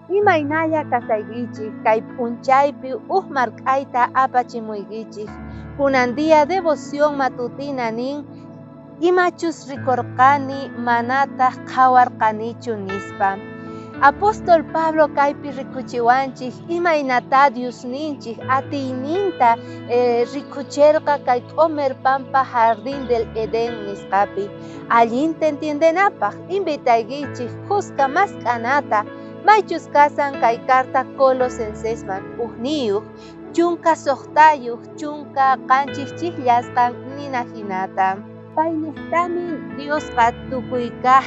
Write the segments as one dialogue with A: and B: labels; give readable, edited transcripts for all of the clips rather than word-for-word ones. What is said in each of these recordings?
A: Imaynalla kasaykichik, kay p'unchaypi uj mark'ayta apachimuykichik. Kunan día devoción matutina nin, imachus rikorqani manataj qhawarqanichu nispa. Apóstol Pablo kaypi rikuchiwanchik imaynata Diosninchik atiyninta rikucherqa kay q'omer pampa jardín del Edén nisqapi. Allinta entiendenapaj invitaykichik khuska mask'anata maychus kasan kay carta Colosensesman ujniyuq 16 17 chijllasqan nina hinata. Paynejtamin Diosqa tukuy kaj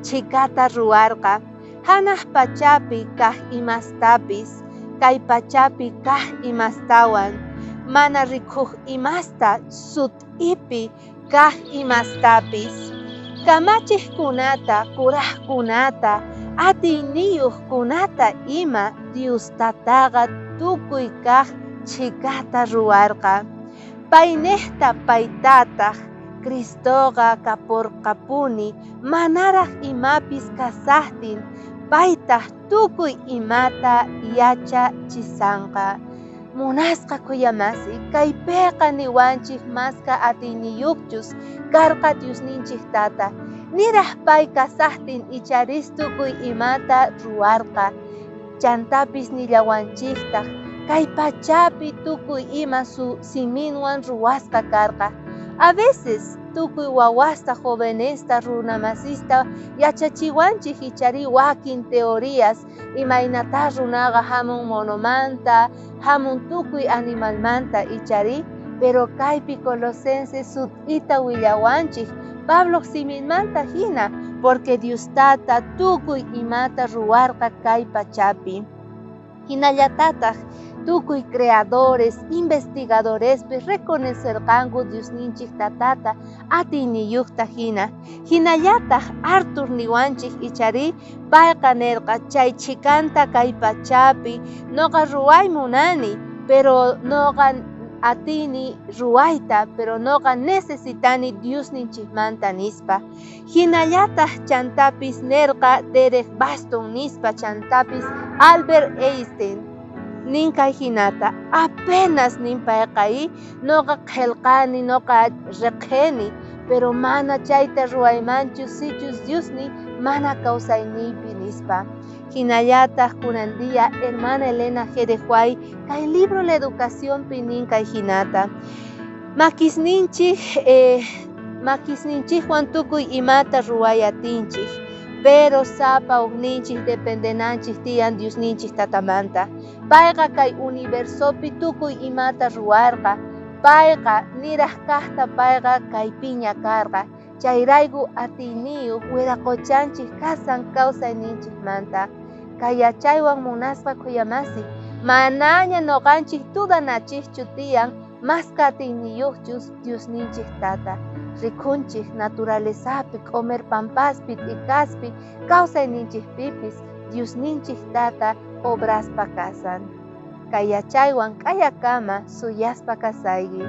A: chhikata ruwarqa, janaj pachapi kaj imastapis, kay pachapi kaj imastawan, mana rikuj imasta, sut'ipi kaj imastapis. Kamachejkunata, kurajkunata, atiyniyojkunata ima Dios Tataqa tukuy kaj chhikata ruwarqa. Paynejta paytataj Cristoqa kaporqapuni manaraj imapis kasajtin, paytaj tukuy imata yachachisanqa. Munasqa khuyamasi, kaypeqa niwanchej maska atiyniyojchus karqa Diosninchej Tata. Niraj pay kasajtin icharis tukuy imata ruwarqa. Chantapis nillawanchejtaj kay pachapi tukuy ima siminwan ruwasqa karqa. A veces tukuy wawasta, jovenesta, runamasista yachachiwanchej icharí wakin teorías imaynatá runaqa jamun monomanta, jamun tukuy animalmanta icharí, pero kaypi Colosenses sut'ita willawanchej Pablo siminmanta jina, porque Dios Tata tukuy imata ruwarqa kay pachapi. Jinallatataj tukuy creadores, investigadorespis reconocerqanku Diosninchej Tatata atiyniyojta jina. Jinallataj Arthur niwanchej icharí, payqa nerqa chay chhikanta kay pachapi noqa ruway munani, pero noqa atini ruwayta, pero noqa necesitani Diosninchejmanta nispa. Jinallataj chantapis nerqa Derek Baston nispa, chantapis Albert Einstein nin kay jinata, apenas nin payqa noqa qhelqani, noqa reqheni, pero mana chayta ruwaymanchu sichus Diosni mana kawsayniypi nispa. Jinallataj kunan día hermana Elena G. de White kay libro La Educaciónpi nin kay jinata. Makisninchikwan tukuy imata ruway atinchik, pero sapa ujninchik dependenanchik tiyan Diosninchik Tatamanta. Payqa kay universopi tukuy imata ruwarqa. Payqa niraj kajta payqa kaypiña karqa. Chayrayku atiyniyuq wiraqochanchik kasan kawsayninchikmanta. Kay yachaywan munasqa khuyamasi, manaña noqanchik dudanachikchu tiyan maska atiyniyuqchus Diosninchik Tata. Rikunchik naturalezapi, q'omer pampaspi, t'ikaspi, kawsayninchikpipis Diosninchik Tata obraspa kasan. Kay yachaywan k'ayakama suyaspa kasayki.